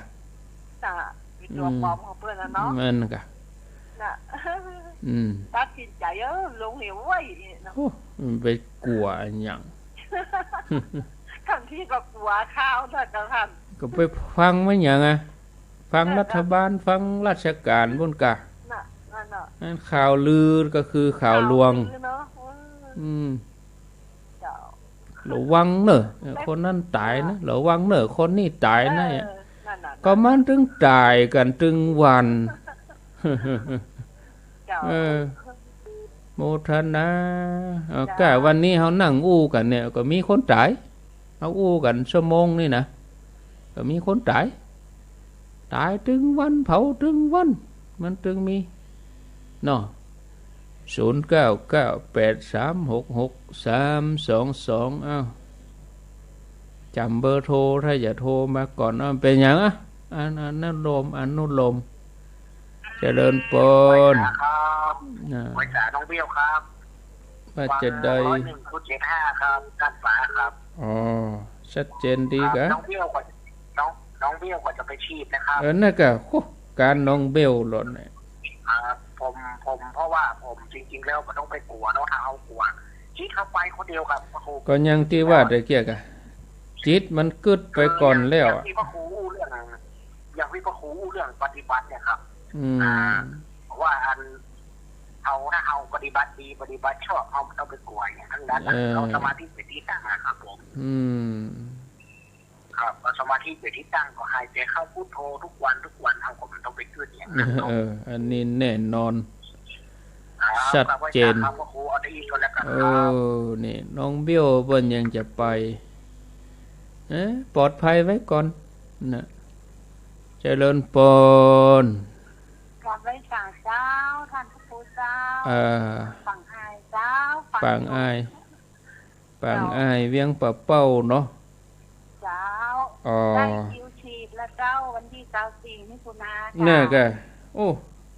น่ะ เป็นตั๋วปลอมของเปิ้นน่ะเนาะ อืม นั่นก่ะ น่ะ อืม ตัดสินใจ๋ เออ ลงเหวเว้ย เนาะ โอ้ มันไปกั๋วอะหยัง ทั้งตี้ก็กั๋วข่าวนะเจ้าท่าน ก็ไปฟังมาหยังอะ ฟังรัฐบาล ฟังราชก๋านปู้นก่ะ น่ะ นั่นน่ะ อันข่าวลือก็คือข่าวลวง ข่าวลือเนาะ เออ อืม เจ้า ระวังเน่อ คนนั้นต๋ายนะ ระวังเน่อ คนนี้ต๋ายนะ เออ นั่นน่ะ ก็มันตึงต๋ายกั๋นตึงวัน เจ้า เออ โมทนา เออ เจ้า ก็วันนี้เฮานั่งอู้กั๋นเนี่ย ก็มีคนต๋าย เฮาอู้กั๋นชั่วโมงนี่นะ ก็มีคนต๋าย ต๋ายตึงวัน เผาตึงวัน มันตึงมีเนาะ ศูนย์เก้าเก้าแปดสามหกหกสามสองสอง อ้าว จ๋ำเบอร์โทร ถ้าจะโทรมาก่อน อ้าว เป๋นหยังอะ อนุโลม อนุโลม เจริญปอน ไหว้สาครับ อ่า ไหว้สาน้องเบี้ยวครับ ว่าจะได้ ฟังร้อยหนึ่งจุดเจ็ดห้าครับ ด้านฟ้าครับ อ๋อ ชัดเจนดีกะ ครับ น้องเบี้ยวก็ น้อง น้องเบี้ยวก็จะไปฉีดนะครับ เออ นั่นกะ โห ก๋านน้องเบลหล่อนเนี่ย ครับ ผม ผม เพราะว่าผมจริงๆ แล้วบ่ต้องไปกั๋วเนาะ ถ้าเฮากั๋ว จิตเฮาไปคนเดียวครับ พระครู ก็อย่างตี้ว่าตะเกียกอะ จิตมันกึ๊ดไปก่อนแล้วอะ คืออย่าง อย่างตี้พระครูอู้เรื่อง อย่างตี้พระครูอู้เรื่องปฏิบัติเนี่ยครับ อืม อ่า ว่าอัน เฮา ถ้าเฮาปฏิบัติดี ปฏิบัติชอบ เฮาบ่ต้องไปกั๋วอะหยังตังนั้นนะ เออ เอาสมาธิเป๋นตี้ตั้งอะครับผม อืม ครับ เอาสมาธิเป๋นตี้ตั้ง ก็หายใจ๋เข้าพุทโธทุกวัน ทุกวัน เฮาก็บ่ต้องไปกึ๊ดอะหยังนะ เออ อันนี้แน่นอน ครับ ชัดเจน ครับ พระครู เอาแต่อี้ก็แล้วกั๋นครับ เออ นี่ น้องเบี้ยวเปิ้นยังจะไป เอ๊ะ ปลอดภัยไว้ก่อนนะ เจริญปอน กราบไหว้สาเจ้า ท่านพระครูเจ้า เอ่อ ปางอ้ายเจ้า ปางอ้าย ปางอ้าย เวียงป่าเป้าเนาะ เจ้า อ๋อ ได้คิวฉีดแล้วเจ้า วันตี้ซาวสี่มิถุนาเจ้า เนี่ยกะ โอ้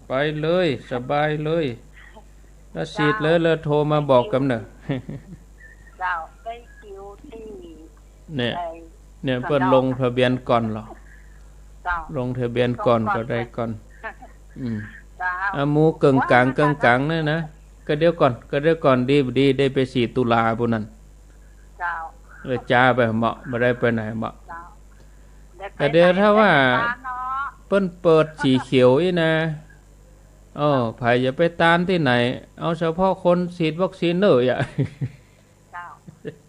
ไปเลย สบายเลย แล้วฉีดเลย แล้วโทรมาบอกกำเนิด เจ้า ได้คิวตี้ เนี่ย ไอ้ เนี่ย เปิ้นลงทะเบียนก่อนเหรอ เจ้า ลงทะเบียนก่อนก็ได้ก่อน อืม เจ้า อ่ะ หมู่เกิ่งก๋าง เกิ่งก๋างเนี่ยนะ ก็เดี๋ยวก่อน ก็เดี๋ยวก่อน ดี ดี ได้ไปสี่ตุลาปู้นนั่น เจ้า เออ จ้าไปเหมาะ บ่ได้ไปไหนเหมาะ เจ้า แต่เดี๋ยวถ้าว่า เปิ้นเปิดสีเขียวอี้นะ อ้อ ใผจะไปต้านตี้ไหน เอาเฉพาะคนฉีดวัคซีนเน่ออะ เจ้า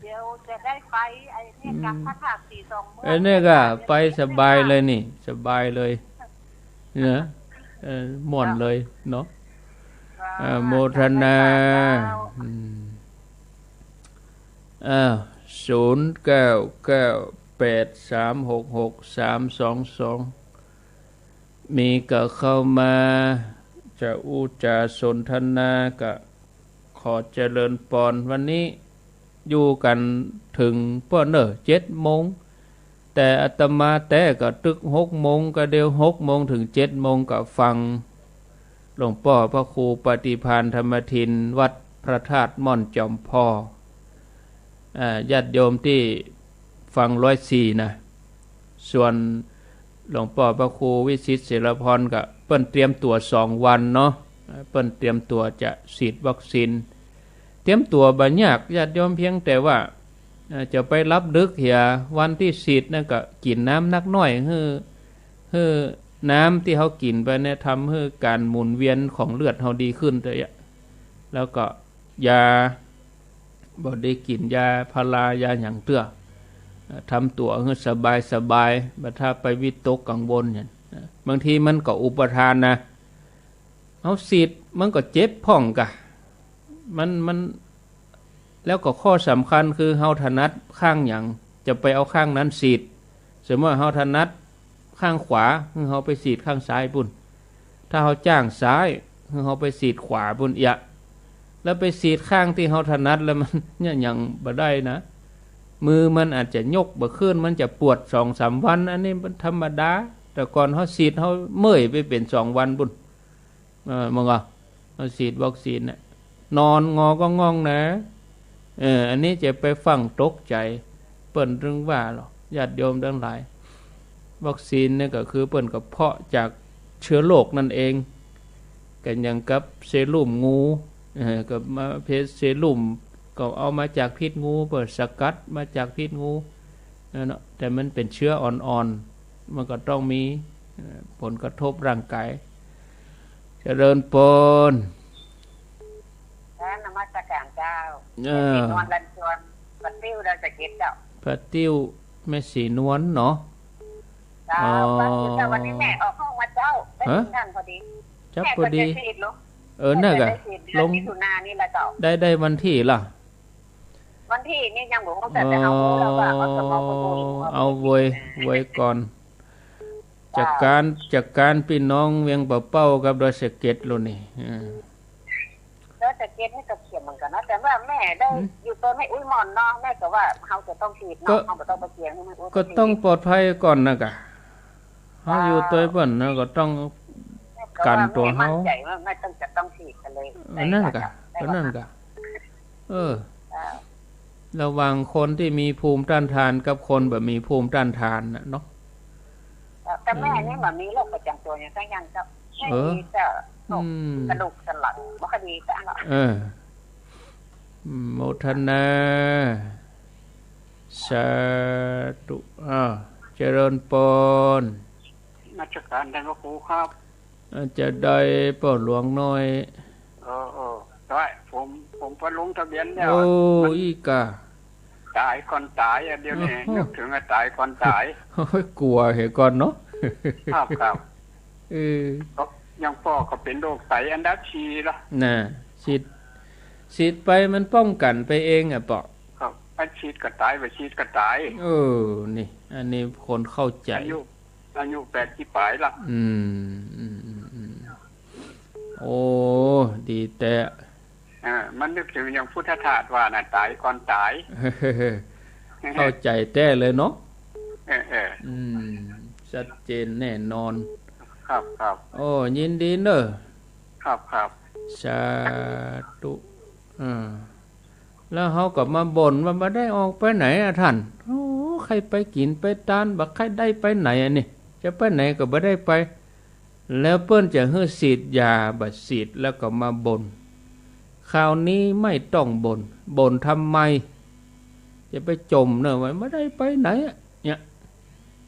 เดี๋ยวจะได้ไปไอ้เนี่ย อืม กับพระธาตุสีสองเมือง เอ้ย เนี่ยกะ ไปสบายเลยนี่ สบายเลย เนาะ เออ ม่วนเลยเนาะ เจ้า อ่า โมทนา เจ้า อืม อ้าว ศูนย์เก้าเก้าแปดสามหกหกสามสองสอง มีก็เข้ามา จะอู้จ๋าสนทนาก็ขอเจริญปอน วันนี้อยู่กั๋นเถิงป้อเน่อ เจ็ดโมง แต่อาตมาแต๊ก็ตึกหกโมง ก็เดี๋ยวหกโมงเถิงเจ็ดโมงก็ฟังหลวงป้อพระครูปฏิภาณธรรมทิน วัดพระธาตุม่อนจอมพอ อ่า ญาติโยมตี้ฟังร้อยสี่นะ ส่วนหลวงป้อพระครูวิสิทธิ์เสรพรก็เปิ้นเตรียมตั๋วสองวันเนาะ เปิ้นเตรียมตั๋วจะฉีดวัคซีน เตรียมตั๋วบ่ยากญาติโยม เพียงแต่ว่า เอ่อ จะไปหลับดึกเหีย วันตี้ฉีดนั่นก็กิ๋นน้ำนักหน้อย หื้อ หื้อน้ำตี้เฮากิ๋นไปเนี่ยทำหื้อก๋านหมุนเวียนของเลือดเฮาดีขึ้นเตื้อ แล้วก็ ยา บ่ได้กิ๋นยาพารา ยาหยังเตื้อ เอ่อ ทำตั๋วหื้อสบายสบาย บ่ถ้าไปวิตกกังวลเนี่ย เอ่อ บางทีมันก็อุปาทานนะ เฮาฉีดมันก็เจ็บพ่องกะ มัน มัน แล้วก็ข้อสำคัญคือเฮาถนัดข้างหยัง จะไปเอาข้างนั้นฉีด สมมุติว่าเฮาถนัดข้างขวา หื้อเฮาไปฉีดข้างซ้ายปู้น ถ้าเฮาจ้างซ้าย หื้อเฮาไปฉีดขวาปู้นเอียะ แล้วไปฉีดข้างตี้เฮาถนัดแล้วมัน เนี่ยยังบ่ได้นะ มือมันอาจจะยกบ่ขึ้น มันจะปวดสองสามวัน อันนี้มันธรรมดา แต่ก่อนเฮาฉีดเฮาเมื่อยไปเป๋นสองวันปู้น เออ มึงก็ เฮาฉีดวัคซีนน่ะ นอนงอก็ง่องนะ เออ อันนี้จะไปฟั่งตกใจ๋ เปิ้นตึงว่าหรอก ญาติโยมตังหลาย วัคซีนเนี่ยก็คือเปิ้นก็เพาะจากเชื้อโรคนั่นเอง ก็อย่างกับเซรุ่มงู เออ ก็มาเพชเซรุ่ม ก็เอามาจากพิษงู เปิ้นสกัดมาจากพิษงู นั่นเนาะ แต่มันเป๋นเชื้ออ่อนๆ มันก็ต้องมี เอ่อ ผลกระทบร่างกาย เจริญปอน เออ นมัสการเจ้า เออ แม่ศรีนวล รัญจวน ป้าติ้ว ดอยสะเก็ดเจ้า ป้าติ้ว แม่ศรีนวลเนาะ เจ้า อ๋อ ป้าติ้วเจ้า วันนี้แม่ออกห้องมาเจ้า ได้ ฮะ ถึงท่านพอดี เจ้า แม่ก็ พอดี จะฉีดลูก เออ แม่ นั่นกะ จะได้ฉีดเดือน ลง มิถุนายนนี่แหละเจ้า ได้ ได้วันตี้ละ วันตี้นี่ยังบ่ฮู้ แต่ อ๋อ แต่เอาฮู้แล้วว่าเขาจะมาประมูล เอาไว้ ไว้ก่อน จากก๋าน จากก๋านปี้น้องเวียงป่าเป้ากับดอยสะเก็ดแล้วนี่ เออ ดอยสะเก็ดนี่ก็เขียนเหมือนกั๋นนะ แต่ว่าแม่ได้ หืม อยู่ตวยแม่อุ๊ยหม่อนเนาะ แม่ก็ว่าเฮาจะต้องฉีดเนาะ ก็ เฮาบ่ต้องไปเสี่ยงหื้อแม่อุ๊ย ก็ต้องปลอดภัยก่อนนะกะ เฮาอยู่ตวยเปิ้นนะ ก็ต้อง แม่ก็ว่า กั๋นตั๋วเฮา แม่มั่นใจ๋ว่าแม่ต้อง จะต้องฉีดกั๋นเลย อันนั้นกะ แม่ก็ อันนั้นกะ เออ เออ ระหว่างคนตี้มีภูมิต้านทานกับคนบ่มีภูมิต้านทานน่ะเนาะ แต่แม่นี่บ่มีโรคประจ๋ำตั๋วหยังสักอย่างเจ้า ไม่มีเจ้า เออ โรค อืม กระดูกสันหลังบ่ค่อยดีเจ้า เออ อืม โมทนา สาธุ อ้าว เจริญปอน นมัสก๋านต้านพระครูครับ อาจจะได้ป้อหลวงน้อย เออ เออ ได้ ผม ผมไปลงทะเบียนแล้ว โอ้ มัน อีกอะ ต๋ายก่อนต๋ายอะ เดี๋ยวนี้ โอ้โห นึกเถิงอะต๋ายก่อนต๋าย โอ้ย กั๋วเหียก่อนเนาะ ครับ ครับ เออ ก็ยังป้อก็เป๋นโรคไตอันดับสี่ละ น่ะ ฉีด ฉีดไปมันป้องกั๋นไปเองอะป้อ ครับ อันฉีดก็ต๋าย บ่ฉีดก็ต๋าย เออ นี่ อันนี้คนเข้าใจ๋ อายุ อายุแปดสิบป๋ายละ อืม อืม อืม อืม โอ้ ดีแต๊ อ่า มันนึกเถิงอย่างพุทธทาสว่าน่ะ ต๋ายก่อนต๋าย เข้าใจ๋แต๊เลยเนาะ เออ เออ อืม ชัดเจนแน่นอน ครับ ครับ โอ้ ยินดีเน่อ ครับ ครับ สาธุ อ่า แล้วเฮาก็มาบ่นว่าบ่ได้ออกไปไหนอะต้าน โอ้ ใค่ไปกิ๋นไปตาน บ่ใค่ได้ไปไหนอะนี่ จะไปไหนก็บ่ได้ไป แล้วเปิ้นจะหื้อฉีดยา บ่ฉีด แล้วก็มาบ่น คราวนี้ไม่ต้องบ่น บ่นทำไม จะไปจ่มเน่อว่าบ่ได้ไปไหนอะ เนี่ย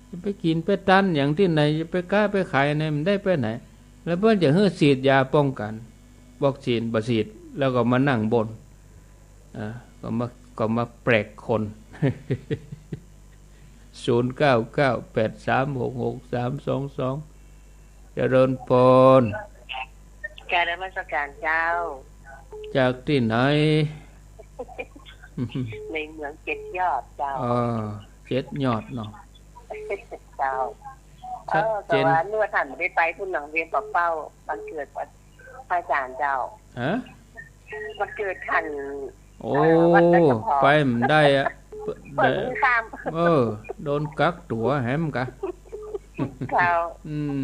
จะไปกิ๋นไปตานอย่างตี้ไหน จะไปก๊าไปขายไหน บ่ได้ไปไหน แล้วเปิ้นจะหื้อฉีดยาป้องกั๋น วัคซีน บ่ฉีด แล้วก็มานั่งบ่น อ่า ก็มา ก็มาแปลกคน ศูนย์เก้าเก้าแปดสามหกหกสามสองสอง เจริญปอน กราบนมัสก๋านเจ้า จากตี้ไหน ในเมืองเจ็ดยอดเจ้า อ่า เจ็ดยอดเนาะ เจ้า ชัดเจน เออ แต่ว่าเมื่อต้านได้ไปพุ้นหนังเวียงป่าเป้า วันเกิดพระอาจ๋ารย์เจ้า ฮะ วันเกิดต้าน โอ้ เอ่อ วัดไตรสะพอน ไปบ่ได้อะ เปิดมื้อค่ำ เออ โดนกักตั๋วแหมกะ เจ้า อืม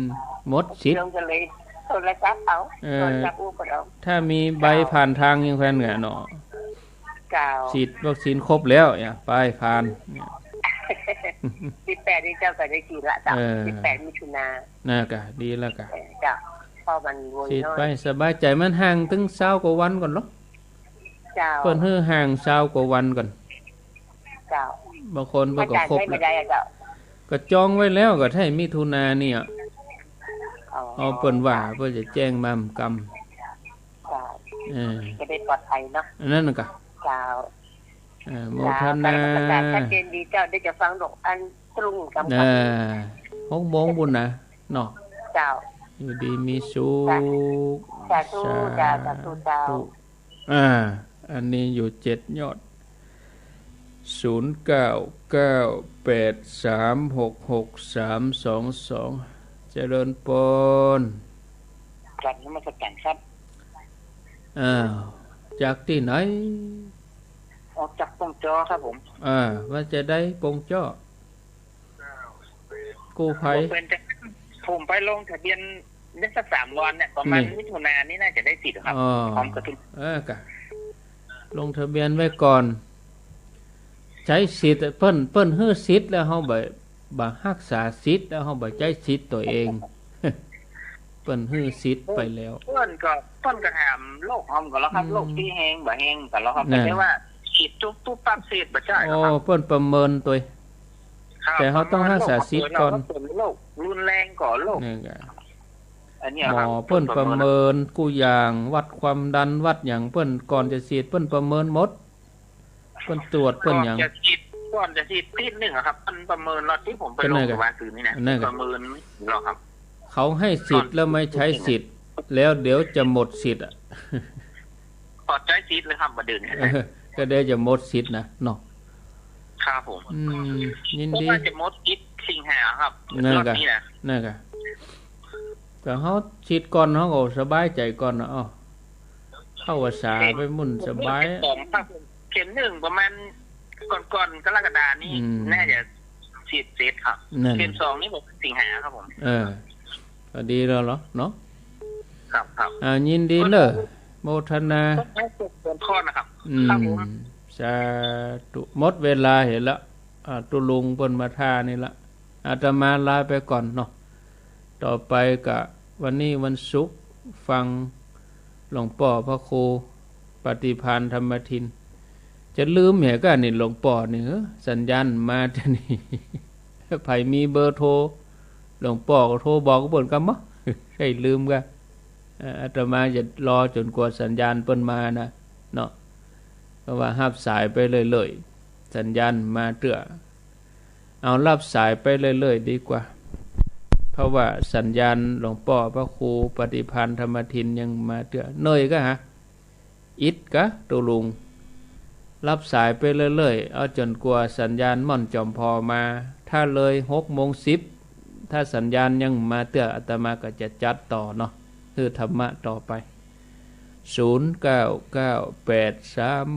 หมดสิทธิ์ เดี๋ยวก็เลยโทรศัพท์เอา เออ โทรศัพท์อู้ก็เอา ถ้ามีใบ เจ้า ผ่านทางยังแฟนเหงาเนาะ เจ้า ฉีดวัคซีนครบแล้ว เนี่ย ไปผ่าน สิบแปดนี่เจ้าก็ได้ฉีดละเจ้า เออ สิบแปดมิถุนา น่ะกะ ดีแล้วกะ เออ เจ้า เพราะมันโวย ฉีดไป น้อย สบายใจ๋ มันห่างตึงซาวกว่าวันก่อนเนาะ เจ้า เปิ้นหื้อห่างซาวกว่าวันก่อน เจ้า บางคนเปิ้นก็ครบ อาจ๋ารย์ใช้บ่ได้อะเจ้า ก็จองไว้แล้ว ก็ไถ่มิถุนานี่อะ อ๋อ เอาเปิ้นว่าเปิ้นจะแจ้งมาเหมือนกั๋น เจ้า เออ จะได้ปลอดภัยเนาะ อันนั้นน่ะกะ เจ้า เออ โมทนา เจ้า กราบนมัสก๋าน ชัดเจนดีเจ้า เดี๋ยวจะฟังดอกอันตรงกั๋น เออ หกโมงปู้นน่ะเนาะ เจ้า อยู่ดีมีสุข สาธุ สาธุเจ้า สาธุเจ้า อ่า อันนี้อยู่เจ็ดยอด ศูนย์เก้าเก้าแปดสามหกหกสามสองสอง เจริญปอน กราบนมัสก๋านครับ อ้าว จากตี้ไหน ออกจากปงจอครับผม อ่า ว่าจะได้ปงจอ กู้ภัย ผมเป็นจะ ผมไปลงทะเบียนได้สักสามวันเนี่ย ประมาณ นี่ มิถุนายนนี้น่าจะได้สิทธิ์ครับ อ๋อ พร้อมกระตุ้น เออกะ ลงทะเบียนไว้ก่อน ใจ๊สิทธิ์อะ เปิ้น เปิ้นหื้อสิทธิ์แล้วเฮาบ่ บ่ฮักษาสิทธิ์ แล้วเฮาบ่ใจ๊สิทธิ์ตั๋วเอง เปิ้นหื้อสิทธิ์ไปแล้ว เปิ้นก็ เปิ้นก็ถามโรคเฮาก่อนแล้วครับ อืม โรคตี้แฮงบ่แฮงก่อนแล้วครับ นั่น แต่ว่าสิทธิ์ตุ๊บตุ๊บปั๊บสิทธิ์บ่ใจ้ อ๋อ ครับ เปิ้นประเมินตั๋ว ครับ แต่เฮาต้องฮักษาสิทธิ์ก่อน ประเมินโรค ว่าเป๋นโรครุนแรงก่อ โรค นี่กะ อันเนี้ยครับ หมอเปิ้นประเมินกู้อย่าง วัดความดัน วัดหยังเปิ้น ก่อนจะสิทธิ์เปิ้นประเมินหมด เปิ้นตรวจเปิ้นหยัง ก่อนจะสิทธิ์ ก่อนจะสิทธิ์ตี้นึ่งอะครับ เปิ้นประเมินรอบตี้ผมไปลง ก็นั่นกะ วันซืนนี่นะ นั่นกะ ประเมินรอบครับ เขาให้สิทธิ์แล้วไม่ใจ๊สิทธิ์ แล้วเดี๋ยวจะหมดสิทธิ์อะ ขอใจ๊สิทธิ์เลยครับ บ่เดิน เออ ก็เดี๋ยวจะหมดสิทธิ์นะเนาะ ครับผม อืม ยินดี เพราะว่าจะหมดสิทธิ์ สิงหาครับ นั่นกะ รอบนี้นะ นั่นกะ ก็เฮาฉีดก่อนเฮาก็สบายใจ๋ก่อนน่ะ อ้อ เข้าพรรษาไปมุ่นสบาย เข็มสองครับผม เข็มหนึ่งประมาณก่อนๆ กรกฎานี้ อืม น่าจะฉีดเสร็จครับ นั่น เข็มสองนี่ผมสิงหาครับผม เออ ก็ดีแล้วเหรอเนาะ ครับ ครับ อ่า ยินดีเนอะ โมทนา ก็ให้เกิดผลข้อนะครับ อืม ครับผม สาธุ หมดเวลาเหียละ อ่า ตุ๊ลุงเปิ้นมาถ้านี่ละ อาตมาลาไปก่อนเนาะ ต่อไปกะวันนี้วันศุกร์ ฟังหลวงป้อพระครูปฏิภาณธรรมทิน จะลืมเหียกะนี่หลวงป้อนี่ เออ สัญญาณมาเดี๋ยวนี้ ใผมีเบอร์โทรหลวงป้อก็โทรบอกเปิ้นกำบ่ ใค่ลืมกะ เอ่อ อาตมาจะรอจ๋นกว่าสัญญาณเปิ้นมานะ เนาะ เพราะว่าฮับสายไปเรื่อยๆ สัญญาณมาเตื้อ เอาฮับสายไปเรื่อยๆ ดีกว่า เพราะว่าสัญญาณหลวงป้อพระครูปฏิภาณธรรมทินยังมาเตื้อ เหนื่อยกะฮะ อิดกะตุ๊ลุง ฮับสายไปเรื่อยๆ เอาจ๋นกว่าสัญญาณม่อนจอมพอมา ถ้าเลยหกโมงสิบ ถ้าสัญญาณยังมาเตื้อ อาตมาก็จะจัดต่อเนาะ คือธรรมะต่อไป ศูนย์เก้าเก้าแปดสาม